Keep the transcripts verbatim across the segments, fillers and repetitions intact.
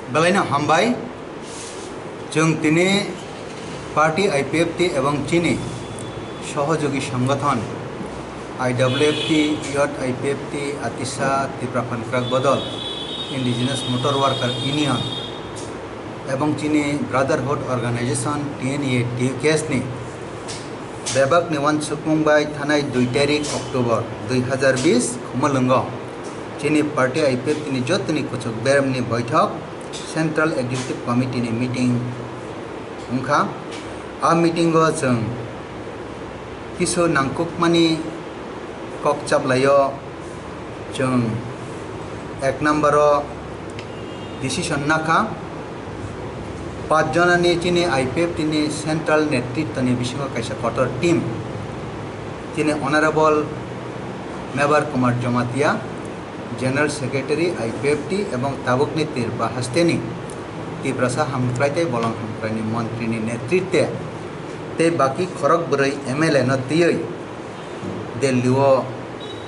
Belaino hambai, chwng tini party I P F T ebong chini sohojogi songothon I W F T, Youth I P F T, Atisa, Tipra Phankrak Bodol, Indigenous Motor Worker Union, ebong chini Brotherhood Organization, T N A, T U K S ni bebak ni uansukmung bai thanai dui tarik October dui hazar bis Khumulwngo chini party I P F T ni jotoni kuchuk beremni boithok Central Executive Committee ni meeting wngkha. A meeting o chwng kisu nangkukmani kok chaplaio. Chwng ek number o decision nakha, pach jonani chini I P F T ni central netritwni bisingo kaisa kotor team, chini Honorable Mebar Kumar Jamatia, General Secretary I P F T ebong tabukni Tripura hasteni Tiprasa hamkrai tei bolong hamkraini montrini netritwe tei baki khorok bwrwi M L A no twiwi Delhi o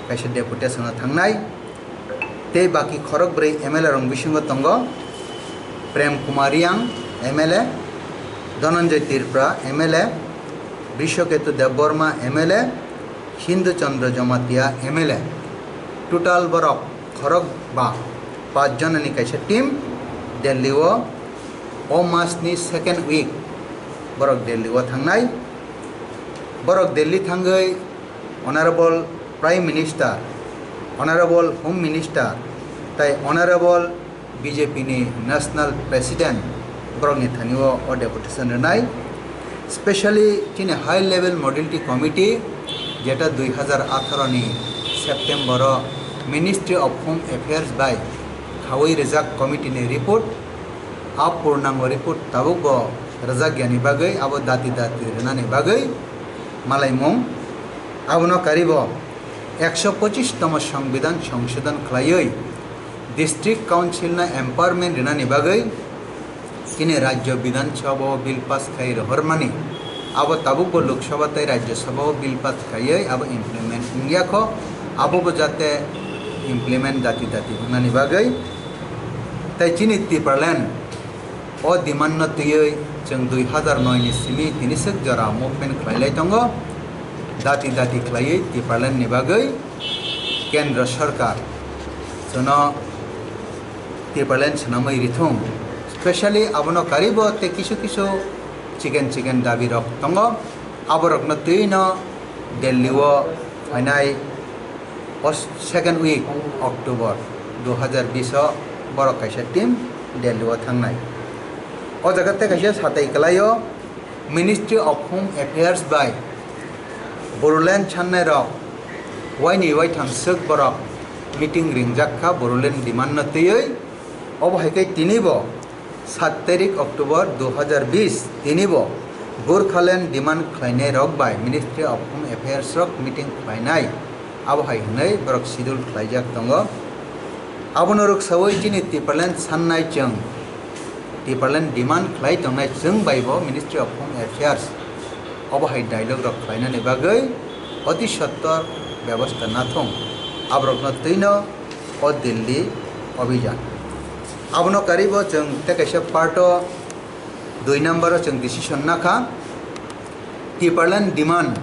kaisa deputation o thangnai. Tei baki khorok bwrwi M L A rok bisingo tongo Prem Kumar Reang M L A, Dhananjay Tripura M L A, Brishaketu Debbarma M L A, Hindu Chandra Jamatia M L A. Total borok khorok ba pach jonani kaisa team Delhi o, o mas ni second week borok Delhi o thangnai. Borok Delhi thangwi Honorable Prime Minister, Honorable Home Minister, tai Honorable B J P ni National President borokni thani o, o deputation rwnai. Specially chini High Level Modality Committee, jeta dui hazar atharo ni September o Ministry of Home Affairs bai khawi rijak committee ni report, a purnango report tabuk bo rwjak yani bagwi abo dati dati rwnani bagwi malaimung. Abono karibo ekso pochis tomo Songbidan songsodon khlaiwi District Council no empowerment rwnani bagwi chini Rajya Bidhan Sabha o bill pass khai rohormani, abo tabuk bo Lok Sabha tei Rajya Sabha o bill pass khaiwi abo implement wngya kho, abo bo jate implement dati dati wngnani bagwi. Tai chini Tipraland o demand no twiwi chwng dui hazar noi ni simi tini swk jora movement khlai lai tongo, dati dati khlaiwi Tipraland ni bagwi Kendra Sarkar chwngno Tipraland swnamwi rithung. Specially abono karibo tei kisu kisu chiken chiken dabi rok tongo. Aborokno twi no Delhi o phainai o second week October dui hazar bis o borok kaisa team Delhi o thangnai. O jaga tei kaisa satai kwlai o Ministry of Home Affairs bai Bodoland sannai rok waini waitham swk borok meeting ringjak kha Bodoland demand no twiwi. Obo hai khe tini bo sat tarik October dui hazar bis tini bo Gorkhaland demand khlainai rok bai Ministry of Home Affairs rok meeting khlainai, abo hai hwnwi borok schedule khlaijak tongo. Abono rwksawi chini Tipraland sannai chwng, Tipraland demand khlai tongnai chwng bai bo Ministry of Home Affairs obo hai dialogue rok khlainani bagwi oti sottor bebosta nathung, aborokno twino o Delhi obijan. Abono karibo chwng tei kaisa part o dui number o chwng decision nakha, Tipraland demand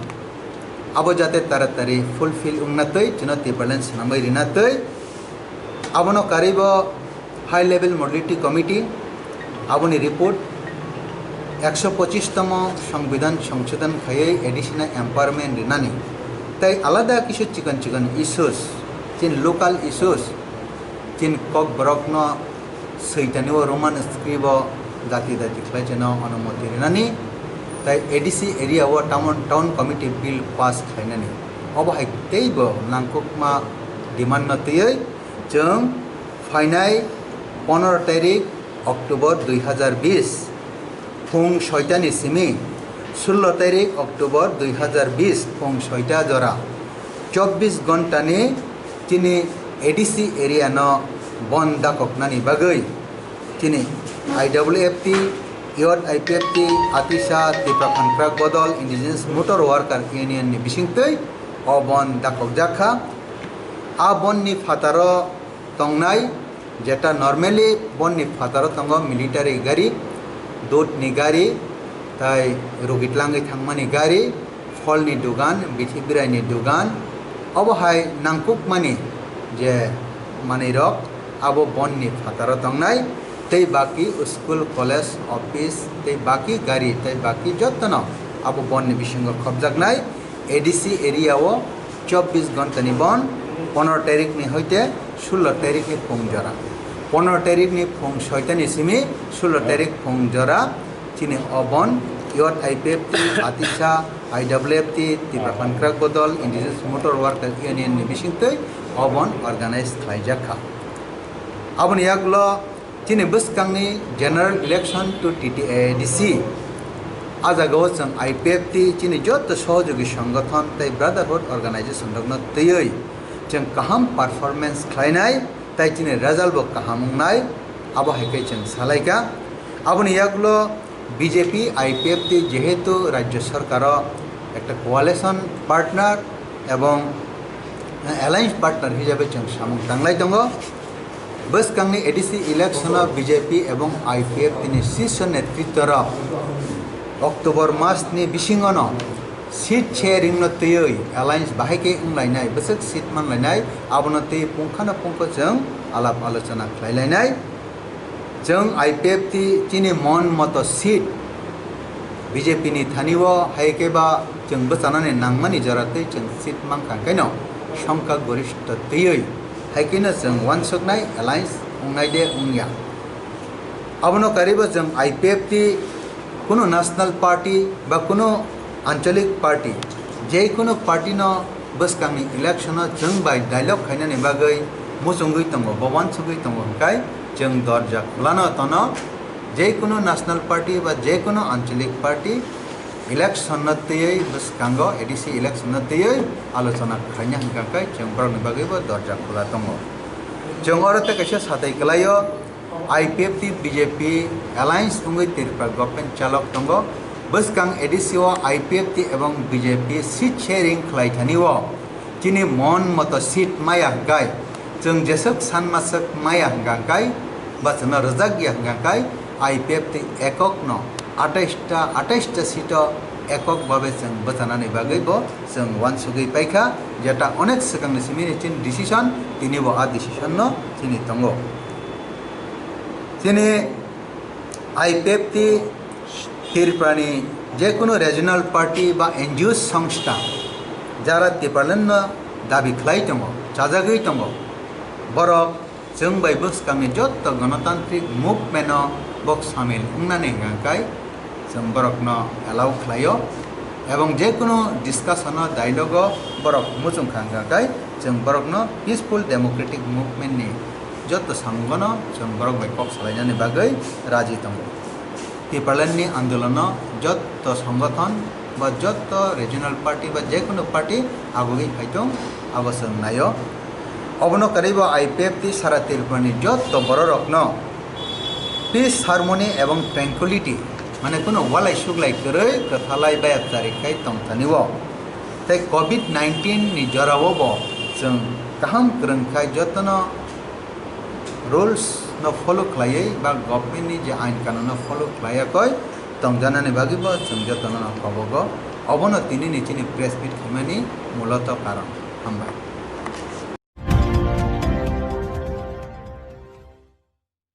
abo jate taratari fulfill wngna twi chwngno Tipraland swnamwi rina twi. Abono karibo High Level Modality Committee aboni report ekso pochis tomo Songbidan songsodon khaiwi A D C no empowerment rinani tei alada kisu chikon chikon issues, chini local issues, chini kokborokno switani o Roman script o dati dati khlai cheno onumoti rinani tei A D C area o town, town committee bill pass khlainani. Obo hai teibo nangkukma demand no twiwi chwng phainai pondro tarik October dui hazar bis phung soita ni simi sullo tarik October dui hazar bis phung soita jora chobbish ghonta ni chini A D C area no bon dakoknani bagwi chini I W F T, Youth I P F T, Atisa, Tipra Phankrak Bodol, Indigenous Motor Worker Union ni bisingtwi o bon dakokjak kha. A bon ni phataro tongnai Jeta normally bonni phataro tongo military gari, dut ni gari, tai rugi tlangwi thangmani gari, pholni dugan, bithi biraini dugan, obo hai nangkukmani je manwirok abo bonni phataro tongnai, tei baki school, college, office, tei baki gari, tei baki jotono abo bonni bisingo khopjaknai. A D C area o chobbish ghonta ni bon, pondro tarik ni hoite sullo tarik ni phung jora, pondro tarik ni phung soita ni simi sullo tarik phung jora, chini o bon Youth I P F T, Atisa, I W F T, Tipra Phankrak Bodol, Indigenous Motor Worker Union ni bisingtwi o bon organize khlaijak kha. Aboni yagulo chini bwskangni general election to T T A D C, a jagao chwng I P F T chini joto sohojogi songothon tei brotherhood organization rokno twiwi chwng kaham performance khlainai tei chini result bo kaham wngnai, abo hai khe chwng salaikha. Aboni yagulo B J P, I P F T jehetu rajya sarkaro ekta coalition partner ebong alliance partner hisabe chwng samung tanglai tongo. Bwskangni A D C election o B J P ebong I P F T ni sisho netritwa rok October mas ni bisingo no seat sharing no twiwi alliance bahai khe wnglainai, bwswk seat manlainai, abono twiwi pungkhano pungkho chwng alap alochona khlailainai. Chwng I P F T chini mon moto seat B J P ni thani o hai khe ba chwng bwchanani nangmani jora twi chwng seat mankha khaino songkha gorishto twiwi hai kheno chwng uansuknai alliance wngnai de wngya. Abono karibo chwng I P F T kuno national party ba kuno anchalik party, je kuno party no bwskangni election o chwng bai dialogue khainani bagwi muchungwi tongo, bo uansugwi tongo hwnkhe chwng dorja khulano tono, je kuno national party ba je kuno anchalik party election no twiwi bwskango A D C election no twiwi alochona khaina hwnkha khe chwng borokni bagwi bo dorja khula tongo. Chwng oro tei kaisa satai kwlaio, I P F T B J P alliance wngwi Tripura government chalok tongo. Bwskang A D C o I P F T ebong B J P seat sharing khlai thani o chini mon moto seat maya hwnkhe, chwng jeswk sanmaswk maya hwnkha hwnkhe ba chwngno rwjak ya hwnkha hwnkhe I P F T ekok no atais ta, atais ta seat o ekok babe chwng bwchanani bagwi bo chwng uansugwi paikha, jeta onek swkangni simi ni chini decision, tini bo a decision no chini tongo. Chini I P F T Tripura ni jekunu regional party ba N G O songstha jara Tipraland no dabi khlai tongo, chajagwi tongo, borok chwng bai bwskangni jotto ganatantrik movement o bok samil wngnani hwnkha khe chwng borokno allow khlaio, ebong jekunu discussion o, dialogue o borok muchungkha hwnkha khe chwng borokno peaceful democratic movement ni jotto samungono chwng borok bai kok salainani bagwi raji tongo. Tipraland ni andolono jotto songothon ba jotto regional party ba jekunu party agugwi phai tong, abo chwng naio. Obono kwrwi bo I P F T sara Tripura ni jotto bororokno peace, harmony ebong tranquility, mane kunu walai suglai kwrwi kwthalai bayapchari khai tongthani o. Tei covid nineteen ni jorao bo chwng kaham kwrwng khai jotono rules no follow khlaiwi ba government ni je ain kanun no follow khlaiya koi tongjanani bagwi bo chwng jotono no kobogo. Obono tini ni chini press meet khaimani muloto karon. Hambai.